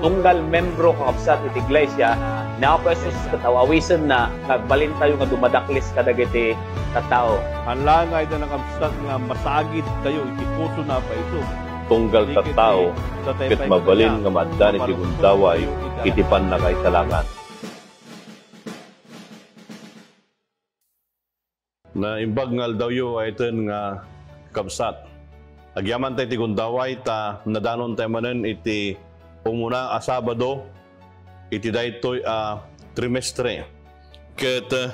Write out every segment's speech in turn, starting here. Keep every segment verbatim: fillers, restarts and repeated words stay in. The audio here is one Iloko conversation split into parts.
Tunggal membro, kakabsat, iti iglesia, ni Apo Jesus ket aw-awisenna nga agbalintayo nga dumadaklis kadagiti tattao. Haan laeng nga ita, kakabsat, nga masaagidtayo iti pusona a paiso. Tunggal tattao, ket mabalin nga maaddan iti gundaway iti pannakaisalakan. Naimbag nga aldawyo, ita, kakabsat. Agyaman tayo iti gundaway ta nadanon tayo manen iti umuna a Sabado iti daytoy a trimestre. Ket, eh,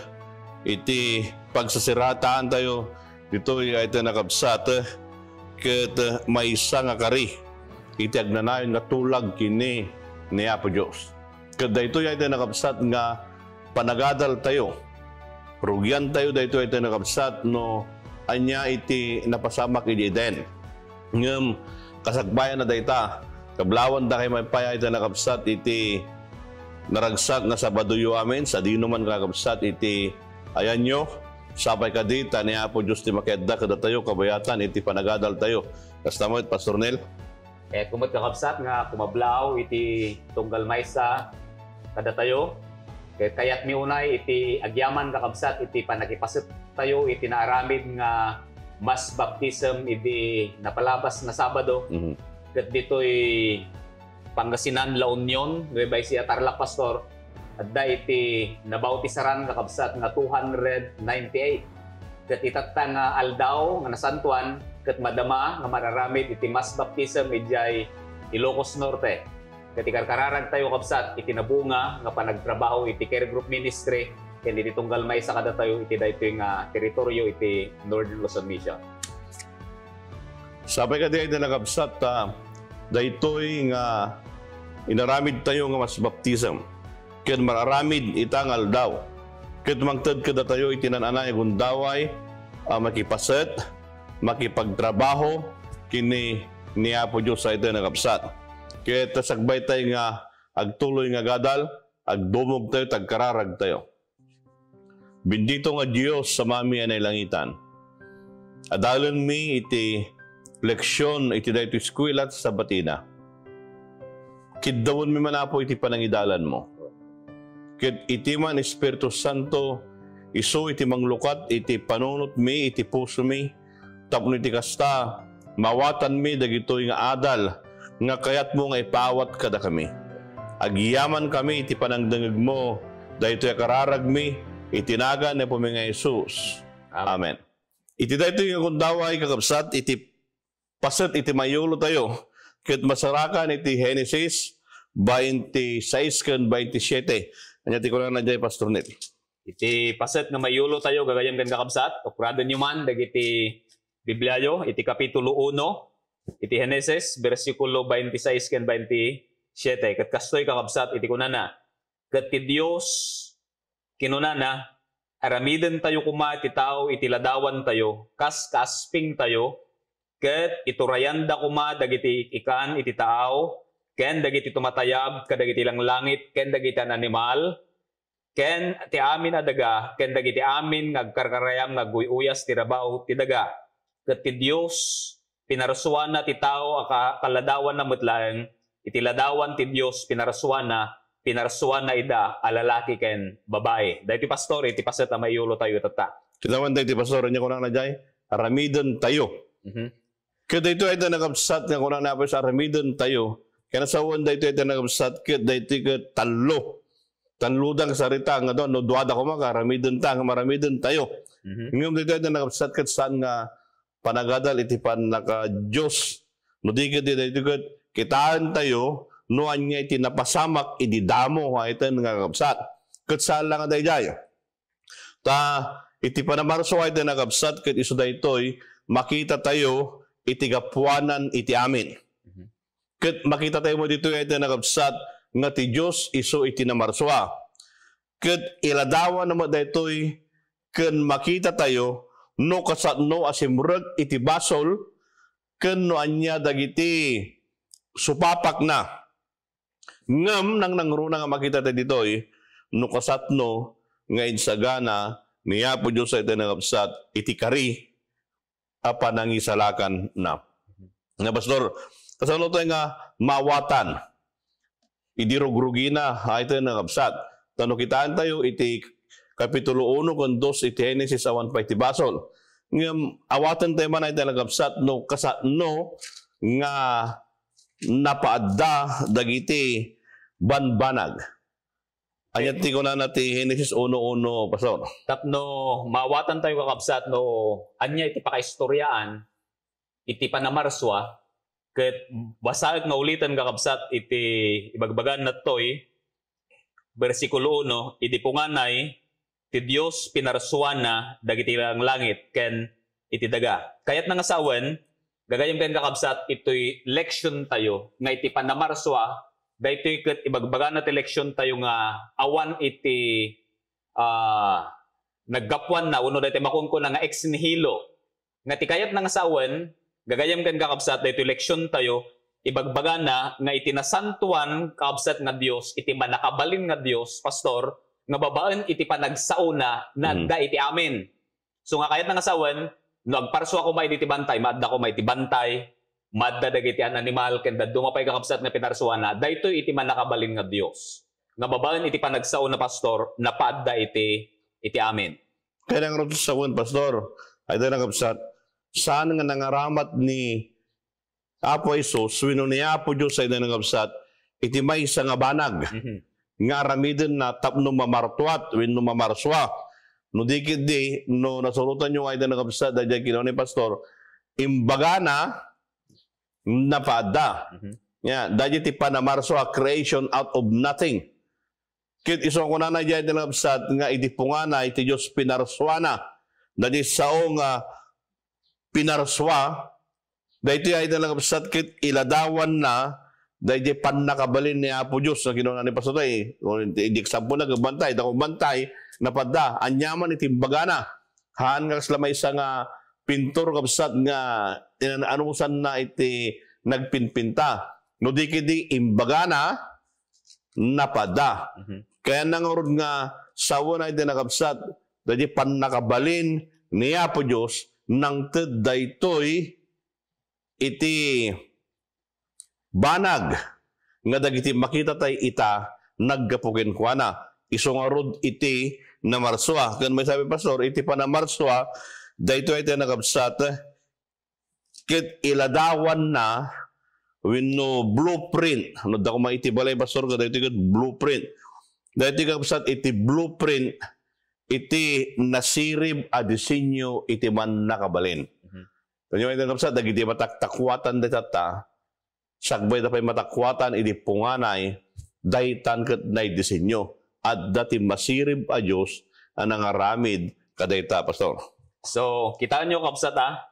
iti pagsasirataantayo ditoy, ita, kakabsat, eh, ket, eh, maysa nga kari iti agnanayon nga tulag ken ni Apo Dios. Ket daytoy, ita, kakabsat, nga panagadaltayo. Rugiantayo daytoy, ita, kakabsat, no ania iti napasamak idiay Eden. Ngem kasakbayan na dayta, kablawanda kay maypay, ita, kakabsat, iti naragsak nga Sabadoyo amin, sadino man, kakabsat, iti ayanyo. Sapay kadi ta ni Apo Dios ti makiadda kadatayo kabayatan iti panagadaltayo. Kasta met, Pastor Nel? Kayatko met, kakabsat, nga kumablaw iti tunggal maysa kadatayo. Ket kayatmi unay iti agyaman, kakabsat, iti pannakipasettayo iti naaramid nga mass baptism idi napalabas nga Sabado. Mhm. Ket ditoy Pangasinan, La Union, Nueva Ecija, Tarlac, Pastor, adda iti nabautisaran, kakabsat, nga two hundred ninety-eight. Ket itatta nga aldaw nga nasantoan, ket madama nga mararamid iti mass baptism idiay Ilocos Norte. Ket ikarkararagtayo, kabsat, iti nabunga nga panagtrabaho iti care group ministry ken iti tunggal maysa kadatayo iti daytoy nga teritorio iti Northern Luzon Mission. Sapay kadi, ita, kakabsat, ta daytoy nga inaramidtayo nga mass baptism ken mararamid ita nga aldaw, ket mangted kadatayo iti naan-anay a gundaway a makipaset, makipagtrabaho ken ni Apo Dios, ita, kakabsat. Ket sakbaytayo nga agtuloy nga agadal, agdumogtayo, agkararagtayo. Bendito nga Dios, Amami a nailangitan, adalenmi iti leksion iti daytoy eskuela ti Sabatina. Kiddawenmi man, Apo, iti panangidalanmo. Ket iti man Espiritu Santo, isu iti manglukat iti panunotmi, iti pusomi, tapno iti kasta, maawatanmi dagitoy nga adal nga kayatmo nga ipaawat kadakami. Agyamankami iti panangdengngegmo daytoy a kararagmi iti nagan ni Apomi nga Jesus. Amen. Amen. Iti daytoy nga gundaway, kakabsat, iti paset iti mayulotayo, ket masarakan iti Genesis twenty-six ken twenty-seven. Ania ti kunana diay, Pastor Nel? Iti paset nga mayulotayo, gagayyem ken kakabsat, ukradenyo man dagiti Bibliayo iti Kapitulo uno iti Genesis, bersikulo twenty-six ken twenty-seven. Ket kastoy, kakabsat, iti kunana, "Ket ti Dios kinunana, 'Aramidentayo koma ti tao iti ladawantayo, kas kaaspingtayo, ket iturayanda koma dagiti ik-ikan iti taaw, ken dagiti tumatayab kadagiti langlangit, ken dagiti an-animal, ken ti amin a daga, ken dagiti amin nga agkarkarayam nga aguy-uyas ti rabaw ti daga.' Ket ti Dios pinarsuana ti tao a ka-, kaladawanna met laeng. Iti ladawan ti Dios pinarsuana, pinarsuana ida a lalaki ken babai." Daytoy, Pastor, iti paset a maiyulotayo tatta. Kitaen daytoy, Pastor, ania kunana diay? Aramidentayo. Mhm. Ket daytoy, ita, nakabsat, nga kunana, Apo, aramidentayo. Ken sawen daytoy, ita, nakabsat, ket daytoy ket tallo. Tallo da nga sarita nga dua, no, duada koma nga aramidenta, nga aramidentayo. Mhm. Ngem daytoy, ita, nakabsat, ket saan nga panagadal iti pannaka-Dios. No di ket daytoy ket kitaentayo no ania iti napasamak idi damo, ita, nga kakabsat. Ket saan la nga daydiay. Ta iti panamarsua, ita, nakabsat, ket isu daytoy makitatayo iti gapuanan iti amin. Mhm. Ket makitatayo met ditoy, ita, nakabsat, nga ti Dios isu iti namarsua. Ket iladawanna met daytoy ken makitatayo no kasano a simrek iti basol ken no ania dagiti supapakna. Ngem nangnangruna nga makitatayo ditoy no kasano nga insagana ni Apo Dios, ita, nakabsat, iti kari a panangisalakanna. Nga, Pastor, kasano tayo nga maawatan? idi rugrugina, ay tayo nakabsat. Tano kitaan tayo iti Kapitulo uno ken dos iti Genesis awan pay ti basol. Ngem awaten tayo man ay tayo nakabsat no kasano nga napaadda dagiti banbanag. Anya ti kunana ti Genesis uno uno, Pastor? Tapno maawatan tayo, kakabsat, no anya iti pakaistoriaan iti panamarsua, ket basaek nga uliten, kakabsat, iti ibagbagan nattoy, bersikulo uno, idi punganay, ti Dios pinarsuana dagiti langlangit ken iti daga. Kayatna nga sawen, gagayem ken kakabsat, itoy leksion tayo nga iti panamarsua, daytoy ket ibagbagana ti leksion tayo nga awan iti, ah, naggapuanna wenno daytoy makunkuna nga ex nihilo. Nga ti kayatna nga sawen, gagayem ken kakabsat, daytoy leksion tayo, ibagbagana nga iti nasantuan, kakabsat, nga Dios, iti mannakabalin nga Dios, Pastor, nga babaen iti panagsaona, naadda iti amin. So nga kayatna nga sawen, no agparsua koma iti bantay, maadda koma iti bantay, maadda dagiti an-animal, ken dadduma pay, kakabsat, nga pinarsuana, daytoy iti mannakabalin nga Dios. Nga babaen iti panagsaona, Pastor, napaadda iti, iti amin. Kaya nga rod sawen, Pastor, ay tayo nakabsat, saan nga nangaramat ni Apo Jesus, wenno ni Apo Dios ay tayo nakabsat, iti maysa nga banag, Mhm. nga aramidenna tapno mamartuat wenno mamarsua. No di ketdi, no nasurotan yo nga ay tayo nakabsat, daydiay kinuna ni Pastor, imbagana, napaadda. Mhm. Nya, daydiay ti panamarsua, creation out of nothing. Ket isu a kunana diay ti nakabsat nga idi punganay ti Dios pinarsuana. Daydi sao nga pinarsua, daytoy ay ti nakabsat ket iladawanna daydi pannakabalin ni Apo Dios nga kinuna ni Pastor Tay. Idi example na, bantay, dako bantay, napadda. Aniaman iti imbagana. Haan nga kasla maysa nga pintor, kabsat, nga inan-anusanna iti nagpinpinta. No di ketdi imbagana, napadda. Mhm. Kaya nangarud nga sawen ay di nakabsat, daydi pannakabalin ni Apo Dios, nangted daytoy iti banag nga dagiti makita tay ita naggapu kenkuana. Isu ngarud iti namarsua. Ken maysa, Pastor, iti panamarsua, daytoy ay ti nakabsat, ket iladawanna wenno blueprint. No, adda koma iti balay, Pastor, ket daytoy ket blueprint. Daytoy, kabsat, iti blueprint iti nasirib a disenyo iti mannakabalin. Mhm. Kaniaman, kabsat, dagiti mataktakuatan dayta, sakbay da pay matakkuatan idi punganay, daytan ket naidisenyo. Adda ti masirib a Dios a nangaramid kadayta, Pastor. So, kitaenyo, kabsat, a,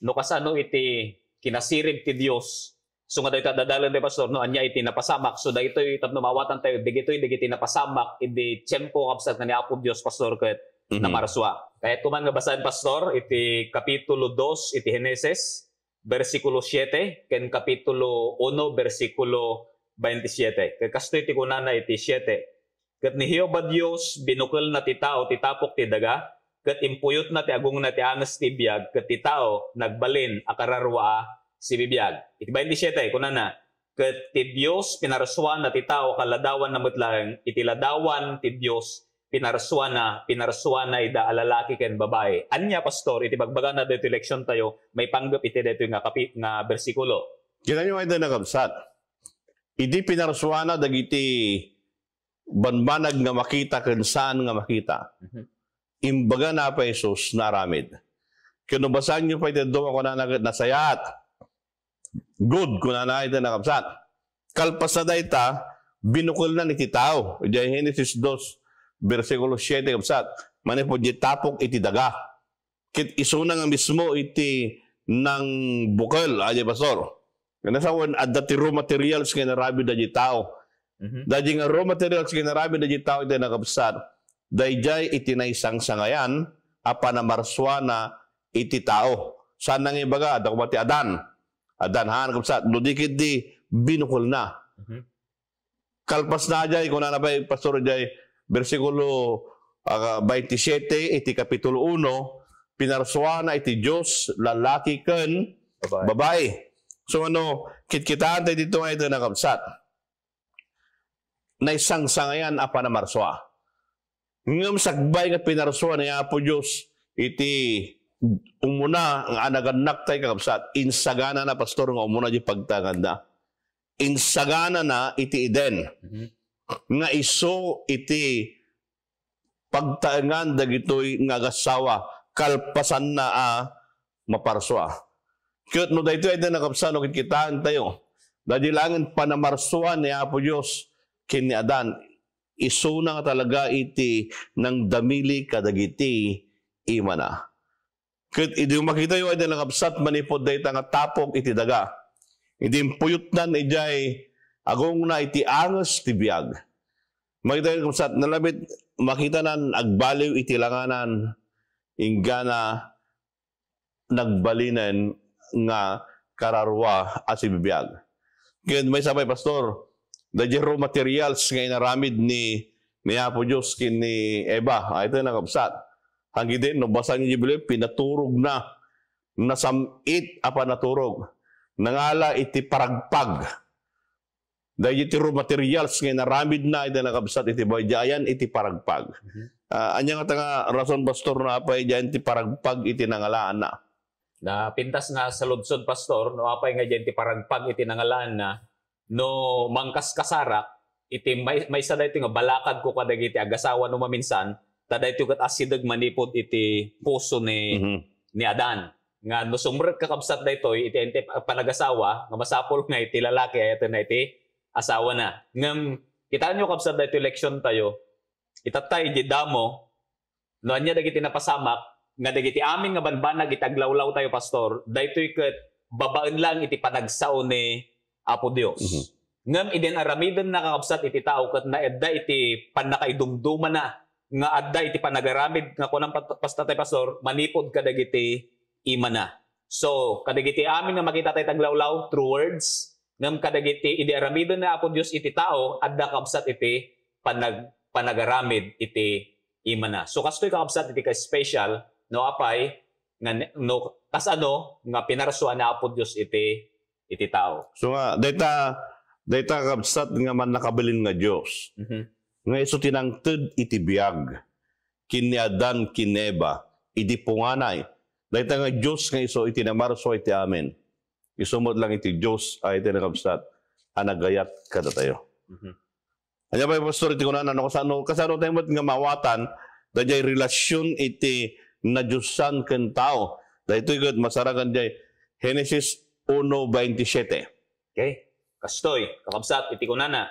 no kasano iti kinasirib ti Dios. So, nga dayta dadalen tayo, Pastor, no, ania iti napasamak. So, daytoy tapno maawatan tayo, dagitoy dagiti napasamak idi tiempo, kabsat, nga ni Apo Dios, Pastor, ket Mhm. namarsua. Kayatko man nga basaen, Pastor, iti Kapitulo dos iti Genesis, bersikulo siete, ken Kapitulo uno, bersikulo baintisiete. Ket kastoy ti kunana iti siete, "Ket ni Jehovah Dios binukelna ti tao ti tapok ti daga, ket impuyotna ti agongna ti anges ti biag, ket ti tao nagbalin a kararua a sibibiag." Iti baintisiete, kunana, "Ket ti Dios pinarsuana ti tao a kaladawanna met laeng, iti ladawan ti Dios pinarsuana, pinarsuana ida a lalaki ken babai." Ania, Pastor, iti bagbagana daytoy leksion tayo, maipanggep iti daytoy nga kapi-, nga bersikulo? Kitaenyo nga iti nakabsat. Idi pinarsuana dagiti banbanag nga makita ken saan nga makita, Mhm. imbaga na Apo Jesus naaramid. Ken no basaenyo pay ti dadduma, kunana ket, "Nasayaat." Good, kunana iti nakabsat. Kalpasna dayta, binukelnan iti tao. Idiay Genesis dos, bersikulo siete, kabsat. Manipud di tapok iti daga. Ket isuna nga mismo iti nangbukel, adi, Pastor. Nga nasawen, adda ti raw materials nga inaramid daydi tao. Mhm. Daydi nga raw materials nga inaramid daydi tao iti nakabsat, daydiay iti naisangsangayan a panamarsuana iti tao. Saan nga ibaga, adda koma ti Adan. Adan, haan, kabsat, no di ketdi binukelna. Mhm. Kalpasna jay, kunana pay, Pastor, jay bersikulo, ah, baintisiete iti Kapitulo uno, pinarsuana iti Dios, lalaki ken Babae. babae. So, ano, kitkitaen tayo dito nga ito nakabsat. naisangsangayan a panamarsua. Ngem sakbay nga pinarsua ni Apo Dios iti umuna nga anagannak tay kakabsat, insaganana, Pastor, nga umuna di pagtanganna. Insaganana iti Eden. Mhm. Nga isu iti pagtaengan dagitoy nga agassawa, kalpasanna a maparsua. Ket no daytoy ay di nakabsat, no kitkitaentayo, daydi laengen panamarsua ni Apo Dios ken ni Adan, isuna nga talaga iti nangdamili kadagiti imana. Ket idi makitayo ay di nakabsat manipud dayta nga tapok iti daga, idi impuyotnan idiay agongna iti anges ti biag. Makitayo nakabsat, nalabit makitanan agbaliw iti langanan, inggana nagbalinen nga kararua a sibibiag. Ket maysa pay, Pastor, daydi raw materials nga inaramid ni, ni Apo Dios ken ni Eva, ay, ito nakabsat. Hanggang no basaen iti Biblia, pinaturogna, nasam-it a panaturog. Nangala iti paragpag. Daydi ti raw materials nga inaramidna iti nakabsat iti baybay, ayan iti paragpag. Mhm. Ah, ania nga ta nga rason, Pastor, no apay diay ti paragpag iti nangalaanna? Napintas nga saludsod, Pastor, no apay nga diay ti paragpag iti nangalaanna, no mangkaskasarak, iti may-, maysa daytoy nga balakadko kadagiti agasawa no maminsan, ta daytoy ket asideg manipud iti puso ni, Mhm. ni Adan. Nga no sumrek, kakabsat, daytoy iti, iti panagasawa, nga masapul nga iti lalaki ayatenna iti asawana. Ngem, kitaenyo, kabsat, daytoy leksion tayo. Itatta iti damo, no ania dagiti napasamak, nga dagiti amin nga banbanag iti aglawlaw tayo, Pastor, daytoy ket babaen lang iti panagsao ni Apo Dios. Mhm. Ngem idi aramiden na, kakabsat, iti tao ket naedda iti pannakaidumdumana nga adda iti panagaramid nga kunan pat-, pasta tay, Pastor, manipud kadagiti imana. So, kadagiti amin nga makita tay taglawlaw through words, ngem kadagiti idi aramiden ni Apo Dios iti tao, adda, kabsat, iti panag-, panagaramid iti imana. So, kastoy, kakabsat, iti ka-special, no apay, nga ne-, no, kasano nga pinarsua ni Apo Dios iti, iti tao. So nga, dayta, dayta, kabsat, nga mannakabalin nga Dios. Mhm. Nga isu ti nangted iti biag ken ni Adan ken ni Eva idi punganay. Dayta nga Dios nga isu iti namarsua iti amin. Isu met lang iti Dios a iti nakabsat a nagayat kadatayo. Mhm. Ania pay, Pastor, iti kunana, no, kasano, kasano tayo met nga maawatan daydiay relasyon iti nadiosan ken tao? Daytoy ket masarakan diay Genesis uno veintisiete. Okay. Kastoy, kakabsat, iti kunana,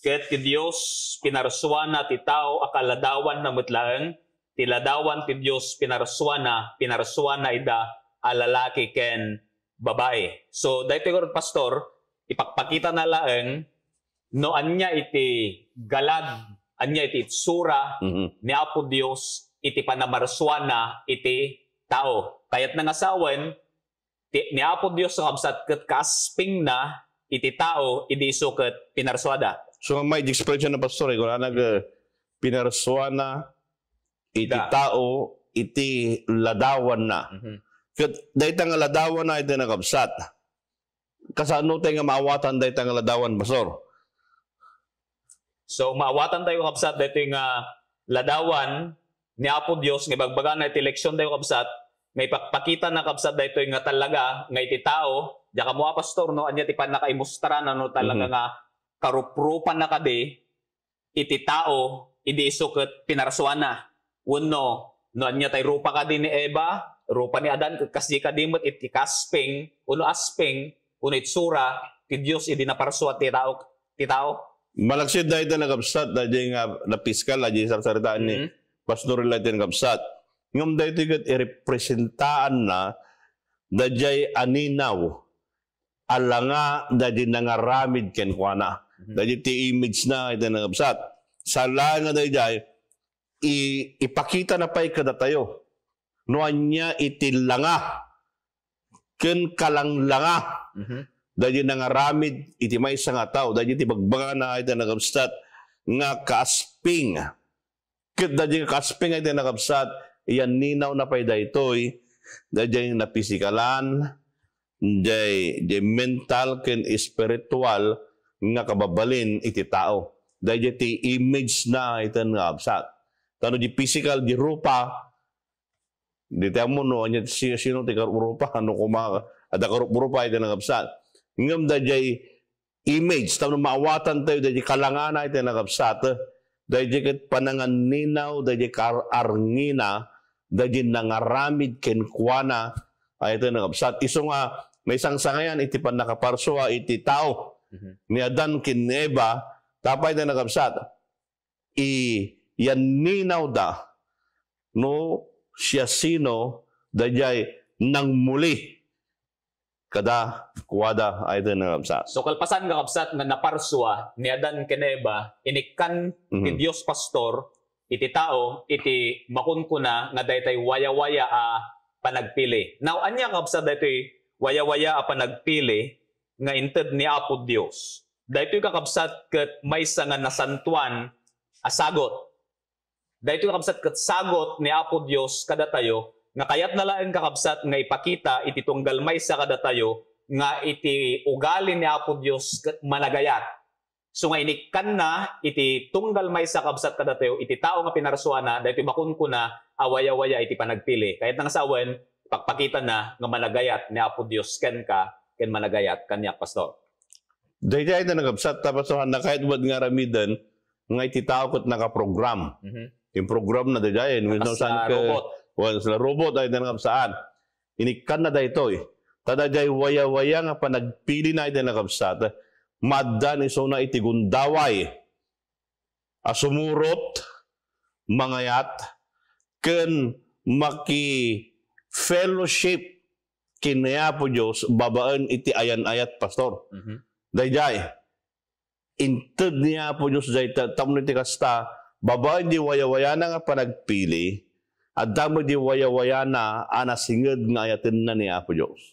ket ti Dios pinarsuana ti tao a kaladawanna met laeng, ti ladawan ti Dios pinarsuana, pinarsuana ida a lalaki ken babai. So, daytoy, Pastor, ipakpakitana laeng no ania iti galag, ania iti itsura Mhm. ni Apo Dios iti panamarsuana iti tao. Kayatna nga sawen, ti, ni Apo Dios nga kabsat ket kaaspingna iti tao idi isu ket pinarsuada. So, may expression na, Pastor, eh, kung anag, eh, pinarsuana iti Da. tao iti ladawanna. Mhm. Ket dayta nga ladawanna iti nakabsat. Kasano tay nga maawatan dayta nga ladawan, Pastor? So, maawatan tayo, kabsat, daytoy nga ladawan ni Apo Dios nga ibagbagana iti leksion tayo, kabsat, nga ipakpakitana, kabsat, daytoy nga talaga nga iti tao, diak ammo, a, Pastor, no, ania ti pannakaimustrana, no, talaga Mhm. nga karuprupanna kadi iti tao idi isu ket pinarsuana. Wenno, no ania tay rupa kadi ni Eva, rupa ni Adan, ket kasdi kadi met iti kasping, wenno asping, wenno itsura ti Dios idi naparsua ti tao, ti tao. Malaksid dayta nakabsat, daydiay nga napiskal, daydiay sarsaritaan ni Mhm. Pastor Eli ti nakabsat. Ngem daytoy ket irepresentaanna daydiay a ninaw a langa daydi nangaramid kenkuana. Mhm. Daydi ti image na iti nakabsat. Saan laeng nga daydiay, i-, ipakitana pay kadatayo no ania iti langa ken kalanglanga Mhm. daydi nangaramid iti maysa nga tao. Daydi ti bagbagana iti nakabsat nga kaasping. Ket daydi nga kaasping nga iti nakabsat, iyaninawna pay daytoy, daydi nga napisikalan, jay, jay mental ken espiritual nga kababalin iti tao. daydiay ti image na ita nga kabsat. Tano di physical, di rupa, di ti ammo no, anya, si-, sino ti karup-rupa, ano kuma, adda karup-rupa ita nga kabsat. Ngem daydiay image, tapno maawatan tayo, daydiay kalangana ita nga kabsat. Daydiay ket pananganninaw, daydiay kar-arngina, daydiay nangaramid kenkuana, ay ita nga kabsat. Isu nga, naisangsangayan iti pannakaparsua iti tao. Mhm. Ni Adan ken ni Eva, tapay ita nga kabsat. I-, iyanninawda no siasino daydiay nangmuli kada kuada ay ita nga kabsat. So, kalpasan nga kabsat nga naparsua ni Adan ken Eva, inikkan ti Mhm. Dios, Pastor, iti tao, iti makunkuna nga daytay wayawaya a panagpili. Now, ania kabsat daytoy wayawaya a panagpili nga inted ni Apo Dios? Daytoy kakabsat ket maysa nga nasantoan a sagot. Daytoy kakabsat ket sagot ni Apo Dios kadatayo, nga kayatna laeng kakabsat nga ipakita iti tunggal maysa kadatayo nga iti ugali ni Apo Dios ket managayat. So nga inikkanna iti tunggal maysa kabsat kadatayo, iti tao nga pinarsuana, daytoy makunkuna a wayawaya iti panagpili. Kayatna nga sawen, pakpakitana nga managayat ni Apo Dios kenka, ken managayat kaniak, Pastor. Daydiay ita nga kabsat, ta, Pastor, nakayat met nga aramiden nga iti tao ket nakaprogram. Mhm. Iti programna daydiay, no, Kas-, saan ah, ke-, robot. Well, sa robot ay ita nga kabsat. Inikkanna daytoy. Ta daydiay wayawaya nga panagpilina ita nga kabsat, maaddaan isuna iti gundaway a sumurot, mangayat, ken maki-fellowship ken ni Apo Dios babaen iti ayan-ayat, Pastor. Mhm. Daydiay, inted ni Apo Dios dayta, tapno iti kasta, babaen di wayawayana nga panagpili, adda met di wayawayana a nasinged nga ayatenna ni Apo Dios.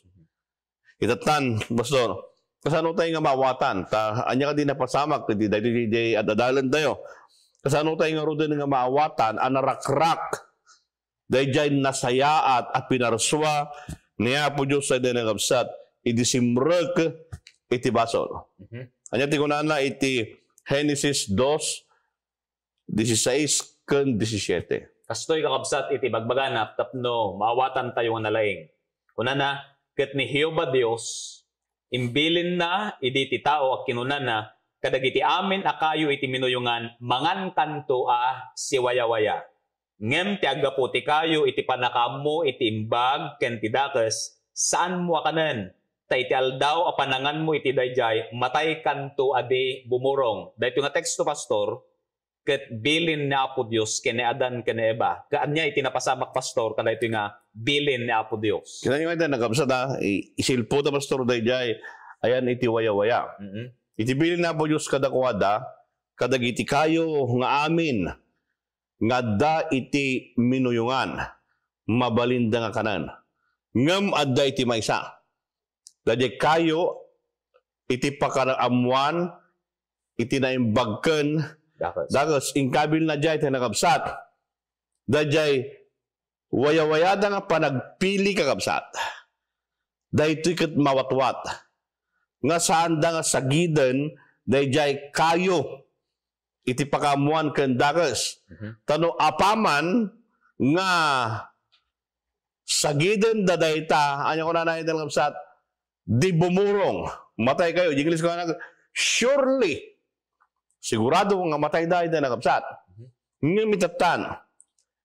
Itattan, Pastor, kasano tayo nga maawatan? Ta, ania kadi napasamak, di, di, di, di ad-adalen tayo. Kasano tayo nga ruden nga maawatan a narakrak daydiay nasayaat a pinarsua ni Apo Dios daydiay nga kabsat idi simrek iti basol. Mhm. Ania ti kunana iti Genesis dos, dieciséis ken diecisiete? Kastoy, kakabsat, iti bagbagana tapno maawatan tayo nga nalaing. Kunana, ket ni Jehovah Dios, imbilinna idi ti tao a kinunana, kadagiti amin a kayo iti minuyongan, mangankanto a siwayawaya. Ngem ti aggapu ti kayo iti pannakaammo iti imbag ken ti dakes, saanmo a kanen, ta iti aldaw a pananganmo iti daydiay, mataykanto a di bumurong. Daytoy nga teksto, Pastor, ket bilin ni Apo Dios ken ni Adan ken ni Eva. Kaanya iti napasamak, Pastor, kadaytoy nga bilin ni Apo Dios? Kita nga ita nga kabsat, a, i-, isilpo ta, Pastor, daydiay, ayan iti wayawaya. Mhm. Iti bilin ni Apo Dios kadakuada, kadagiti kayo nga amin nga adda iti minuyongan, mabalinda nga kanen. Ngem adda iti maysa. Daydiay kayo iti pakaammuan iti naimbag ken Dakes. Dakes. Inkabilna daydiay ti nakabsat. Daydiay wayawayada nga panagpili, kakabsat. Daytoy ket mawatwat nga saanda nga sagiden daydiay kayo iti pakaammuan ken dakes. Mhm. Ta no apaman nga sagiden da dayta, ania kunana iti nakabsat? Di bumurong. Matay kayo. Di English kunana, surely. Sigurado nga matay da iti nakabsat. Mhm. Ngem itattan,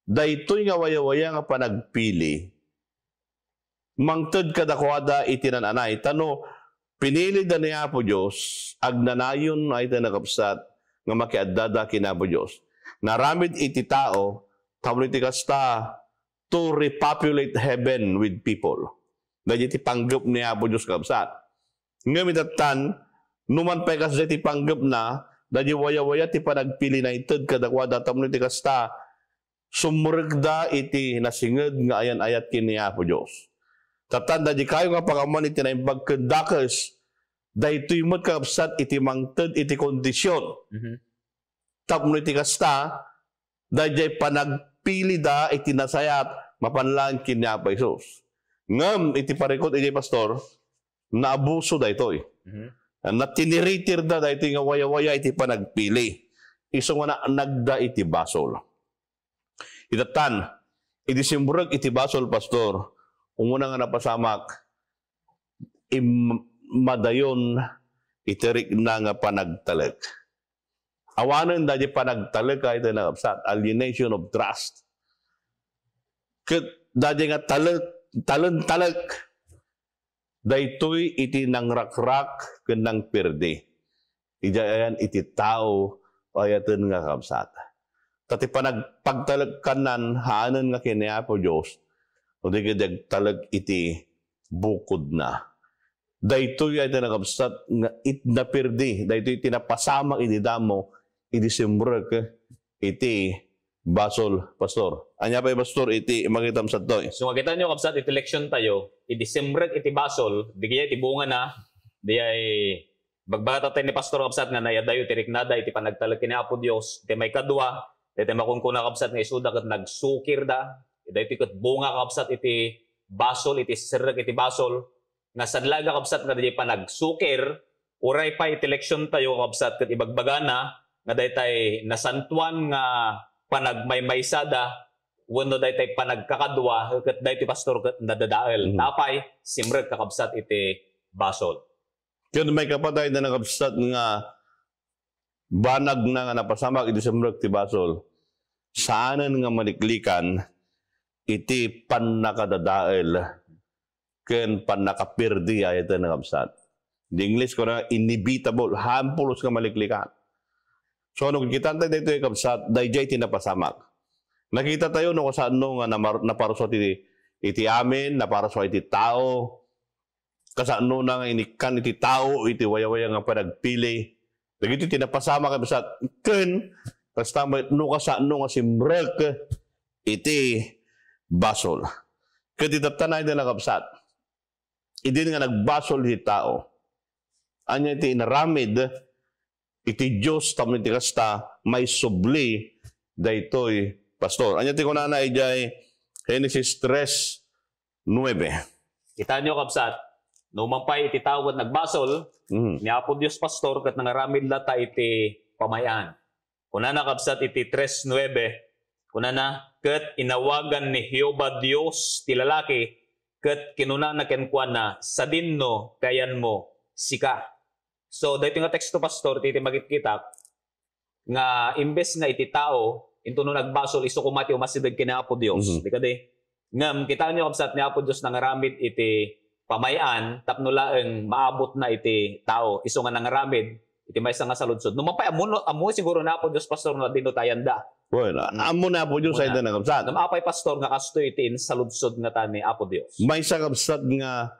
daytoy nga wayawaya nga panagpili, mangted kadakuada iti nan-anay. Ta no pinilida ni Apo Dios, agnanayon ay ta nakabsat nga makiaddada ken Apo Dios. Naramid iti tao, tapno iti kasta, to repopulate heaven with people. Daydiay ti panggep ni Apo Dios, kabsat. Ngem itattan, numan pay kasdiay ti panggepna, daydiay wayawaya ti panagpili naited kadakuada tapno iti kasta, sumrekda iti nasinged nga ayan-ayat ken ni Apo Dios. Tattan, daydiay kayo nga pakaammuan iti naimbag ken dakes, daytoy met, kakabsat, iti mangted iti kondision. Mhm. Tapno iti kasta, daydiay panagpilida iti nasayaat mapan laeng ken ni Apo Jesus. Ngem iti parikut idiay, Pastor, naabuso daytoy. Mhm. Natiniritirda daytoy nga wayawaya iti panagpili. isu nga naanagda iti basol. Itattan, idi simrek iti basol, Pastor, umuna nga napasamak, im-, madayon iti rikna nga panagtalek. Awanen daydi panagtalek, ay, iti nakabsat, alienation of trust. Ket daydi nga talek, talen-talek, daytoy iti nangrakrak ken nangperdi. Idiay ayan iti tao, ayaten nga kabsat. Ta ti panag-, pagtalekkanan, haanen nga ken ni Apo Dios, no di ket agtalek iti bukodna. Daytoy ay ti nakabsat nga it-, naperdi, daytoy ti napasamak iti damo, idi simrek iti basol, Pastor. Ania pay, Pastor, iti makitam sadtoy? So, makita nyo, kabsat, iti leksyon tayo, idi simrek iti basol, di kaya iti bunga na, di ay bagbagata tayo ni Pastor, kabsat, nga nayadayo ti riknada iti panagtalek ni Apo Dios, iti may kadua, iti makunkuna, kabsat, nga isuda ket nagsukirda, iti ket bunga, kabsat, iti basol, iti serrek iti basol, nga sadlaga, kabsat, nga diay panagsukir, uray pay iti leksyon tayo, kabsat, ket ibagbagana nga daytay nasantuan nga panagmaymaysada wenno daytay panagkakadua ket daytoy, Pastor, ket nadadael. Mhm. Apay, simrek, kakabsat, iti basol. Ket may kapatay na nakabsat nga banagna nga napasamak iti simrek ti basol, saanen nga maliklikan iti pannakadadael ken pannakapirdi ay iti nakabsat. Di English ko na, inevitable, haan pulos nga maliklikan. So, no kitan tayo dito, kabsat, dayjay ti napasamak. Nakita tayo no kasano nga namar-, naparuso iti, iti amin, naparuso iti tao, kasano na nga inikkan iti tao iti wayawaya nga panagpili. Dagiti ti napasamak, kabsat, ken kasta met no kasano nga simrek iti basol. Ket itatta na iti nakabsat. Idin nga nagbasol iti tao. Ania iti inaramid iti Dios tapno iti kasta maisubli daytoy, Pastor? Ania ti kunana idiay Genesis tres nuebe? Kita nyo, kabsat, no man pay iti tao ket nagbasol, Mhm. ni Apo Dios, Pastor, ket nangaramid latta iti pamay-an. Kunana, kabsat, iti tres nuebe, kunana, "Ket inawagan ni Jehovah Dios ti lalaki, ket kinunana kenkuana, 'Sadinno ti ayanmo, sika?'" So, daytoy nga teksto, Pastor, ti, ti makitkitak nga imbes nga iti tao, intono nagbasol, isu koma ti umasideg ken Apo Dios. Mhm. Di kadi? Ngem, kitaenyo, kabsat, ni Apo Dios nangaramid iti pamay-an tapno laeng maabutna iti tao, isu nga nangaramid iti maysa nga saludsod. No mapay, ammo, ammo siguro ni Apo Dios, Pastor, no adino ti ayanda. Well, Mm. ammo ni Apo Dios, Muna. Ay, na, kabsat. Ngem apay, Pastor, nga kastoy iti insaludsod nga ta ni Apo Dios? Maysa, kabsat, nga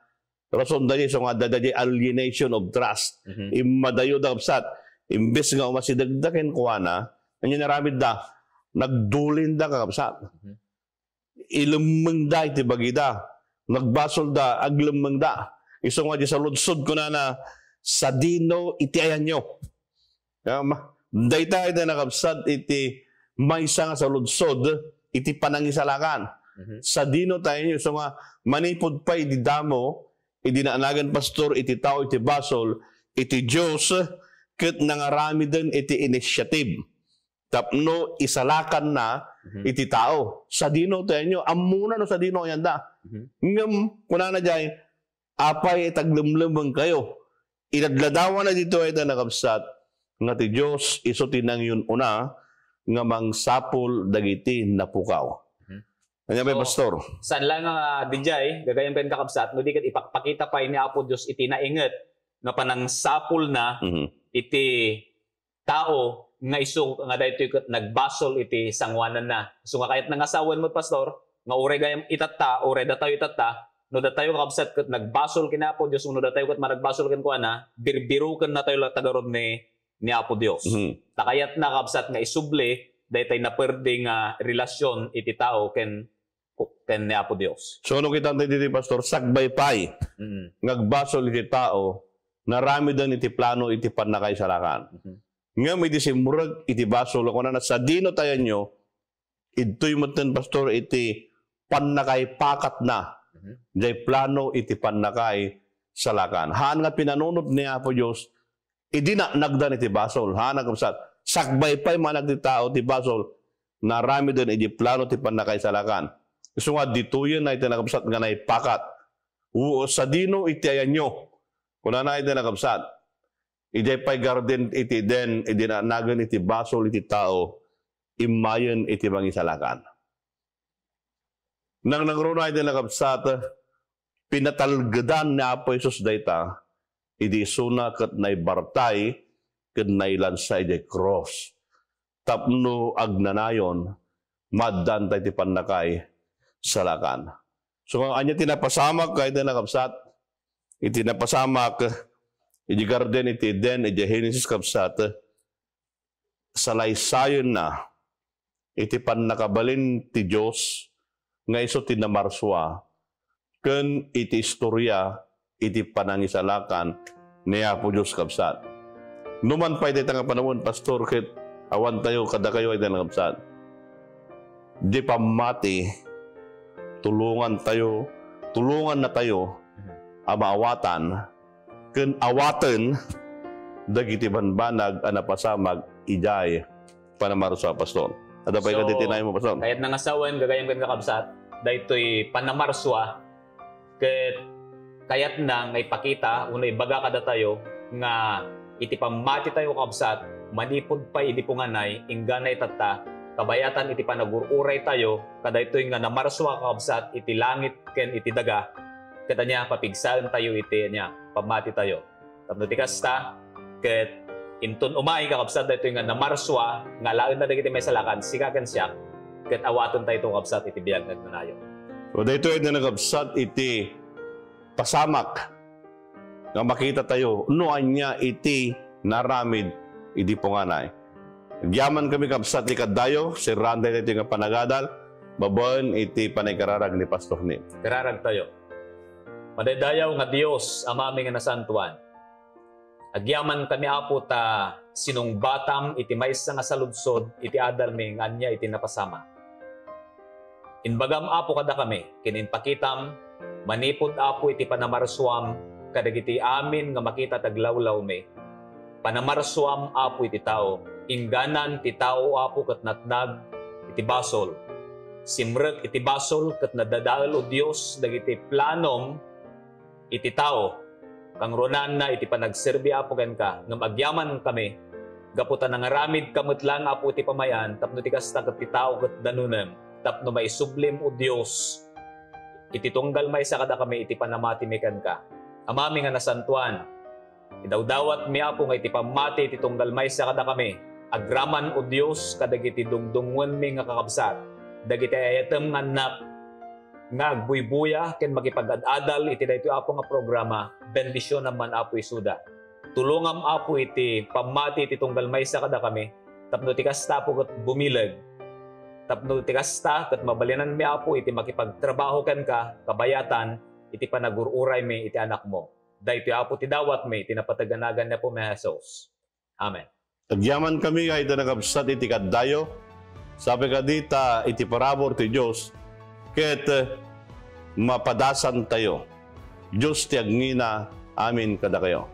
rason daydi, so nga, daydi alienation of trust. Mhm. Immadayo da, kabsat. Imbes nga umasidegda kenkuana, ania naramidda? Nagdulinda, kakabsat. Mhm. Ilemmengda iti bagida. Nagbasolda, aglemmengda. Isu nga di saludsod, kunana, "Sadino iti ayanyo?" Nga ma-, dayta iti nakabsat iti maysa nga saludsod iti panangisalakan. Mhm. Sadino ti ayanyo? Isu nga manipud pay idi damo, idi naanagan, Pastor, iti tao iti basol, iti Dios ket nangaramiden iti initiative tapno isalakanna Mhm. iti tao. Sadino ti ayanyo? Ammona no sadino ayanda. Mhm. Ngem, kunana jay, "Apay, taglemlemengkayo?" Inadladawanna ditoy a nakabsat nga ti Dios isu ti nangyun-una nga mangsapul dagiti napukaw. Mhm. Ania pay, So, Pastor? Saan lang nga dijay, gagayem ken kakabsat, no di ket ipakpakita pay ni Apo Dios iti nainget nga panangsapulna Mhm. iti tao nga isu nga daytoy ket nagbasol iti sangoananna. Isu nga kayatna nga sawen met, Pastor, nga uray gayam itatta, uray datayo itatta, no datayo, kakabsat, ket nagbasol ken Apo Dios, wenno datayo ket managbasol kenkuana, birbirokennatayo latta garud ni, ni Apo Dios. Mhm. Ta kayatna, kabsat, nga isubli daytay naperdi nga relasyon iti tao ken, ken ni Apo Dios. So, no kitan tayo ditoy, Pastor, sakbay pay Mm. nga agbasol iti tao, naramiden iti plano iti pannakaisalakan. Mhm. Ngem idi simrek iti basol, kunana, "Sadino ti ayanyo?" Idtoy metten, Pastor, iti pannakaipakatna. Mhm. Jay plano iti pannakaisalakan. Haan nga pinanunot ni Apo Dios, idi naanagdan iti basol. Haan nga kabsat, Sakbay pay manag ti tao ti basol, naramiden iti plano ti pannakaisalakan. Isu nga ditoyen na iti nakabsat nga naipakat. Wen sadino iti ayanyo? Kunana iti nakabsat, idiay pay garden iti Eden, idi naanagen iti basol iti tao, immayen iti mangisalakan. Nangnangruna iti nakabsat, pinatalgedan ni Apo Jesus dayta, idi isuna ket naibartay ket nailansa idiay krus. Tapno agnanayon, maaddanta iti pannakaisalakan. So, ania ti napasamak, iti nakabsat? Iti napasamak, iti garden iti Eden, iti Genesis, kabsat, salaysayenna iti pannakabalin ti Dios nga isu ti namarsua ken iti istoria iti panangisalakan ni Apo Dios, kabsat. Numan pay dayta nga panawen, Pastor, ket awan tayo kadakayo iti nakabsat. Di pammati, tulongan tayo, tulongan na tayo a maawatan ken awaten dagiti banbanag a napasamak idiay panamarsua, Pastor. Adda pay So, kadi tinaymo, Pastor? Kayat nangasawen, gagayem ken kakabsat, daytoy panamarsua, ket kayatna nga ipakita wenno ibaga kadatayo nga iti pammati tayo, kabsat, manipud pay idi punganay, inggana itatta, kabayatan iti panagur-uray tayo, kadaytoy nga namarsua, kakabsat, iti langit ken iti daga, ket ania, papigsaen tayo iti, ania, pammati tayo. Tapno ti kasta, ket inton umay, kakabsat, daytoy nga namarsua nga alaenna dagiti maisalakan, sika ken siak, ket awaten tayo, kakabsat, iti biag nga agnanayon. So, daytoy nga nakabsat iti pasamak nga makita tayo no ania iti naramid idi punganay. Agyaman kami, kabsat, ti kaddayo, sirraan tayo daytoy nga panagadal babaen iti panaikararag ni Pastor Neil. Kararag tayo. Madaydayaw nga Dios, Amami nga nasantuan. Agyaman kami, Apo, ta sinungbatam iti maysa nga saludsod iti adalmi nga ania iti napasamak. Imbagam, Apo, kadakami, ken impakitam, manipud, Apo, iti panamarsuam kadagiti amin nga makita ti aglawlawmi. Panamarsuam, Apo, iti tao. Ingganan ti tao, Apo, ket natnag iti basol. Simrek iti basol ket nadadael, O Dios, dagiti planom iti tao. Kangrunaanna iti panagserbi, Apo, kenka, ngem agyaman kami, gapu ta nangaramidka met laeng, Apo, iti pamay-an, tapno ti kasta ket ti tao ket danunem, tapno maisublim, O Dios, iti tunggal maysa kadakami iti panamatimi kenka. Amami nga nasantuan, idawdawatmi, Apo, nga iti pammati iti tunggal maysa kadakami, agraman, O Dios, kadagiti dungdungngoenmi nga kakabsat, dagiti ayatem nga annak, nga agbuybuya ken makipag-ad-adal iti daytoy, Apo, nga programa, bendisionam man, Apo, isuda. Tulongam, Apo, iti pammati iti tunggal maysa kadakami, tapno ti kasta, Apo, ket bumileg. Tapno ti kasta, ket mabalinanmi, Apo, iti makipagtrabaho kenka, kabayatan, iti panagur-uraymi iti Anakmo. Daytoy, Apo, ti dawatmi iti napateg a nagan ni Apomi a Jesus. Amen. Agyaman kami nga ita nakabsat iti kaddayo, sapay kadi ta iti parabur ti Dios ket mapadasantayo. Dios ti agngina. Amin kadakayo.